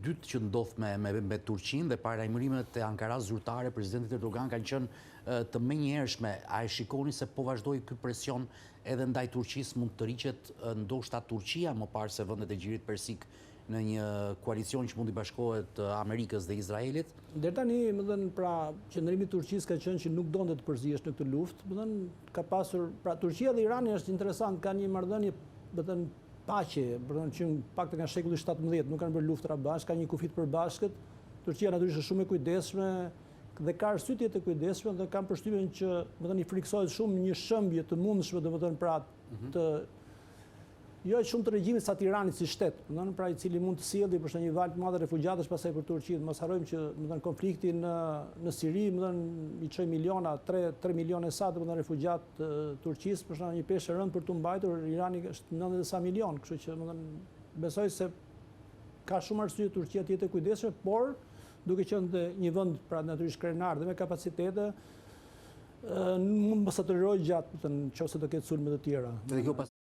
dytë që ndodh me me me Turqinë dhe paralajmërimet e Ankarasë zyrtare presidentit Erdogan kanë qenë të menjëhershme. A e shikoni se po vazhdoi ky presion edhe ndaj Turqisë mund të tërhiqet ndoshta Turqia më parë se vendet e Gjirit Persik në një koalicion që mund t'i bashkohet Amerikës dhe Izraelit? Deri tani, domethënë, pra, qëndrimi i Turqisë ka qenë që nuk donte të përzihesh në këtë luftë, domethënë, ka pasur, pra, Turqia dhe Irani është interesant, kanë një marrëdhënie, domethënë, paqe, domethënë që të paktën nga shekulli 17, nuk kanë bërë luftëra bashkë, kanë një kufi të përbashkët. Turqia natyrisht është shumë e kujdesshme dhe ka arsye të jetë e kujdesshme dhe kam përshtypjen që, domethënë, i frikësohet shumë një shembje të mundshme, domethënë, pra, mhm. të jo aq shumë të regjimit sa të Iranit si shtet, domethënë pra i cili mund të sjellë për shembull një valë të madhe refugjatësh pastaj për Turqinë. Mos harrojmë që domethënë konflikti në në Siri, domethënë i çoi miliona, 3 3 milionë e sa domethënë refugjatë Turqisë, për shembull një peshë e rëndë për t'u mbajtur, Irani është 90 e sa milion, kështu që domethënë besoj se ka shumë arsye Turqia të jetë e kujdesshme, por duke qenë dhe një vend pra natyrisht krenar dhe me kapacitete, mund mos ta tolerojë gjatë, domethënë, nëse do ketë sulme të tjera. Dhe kjo pas.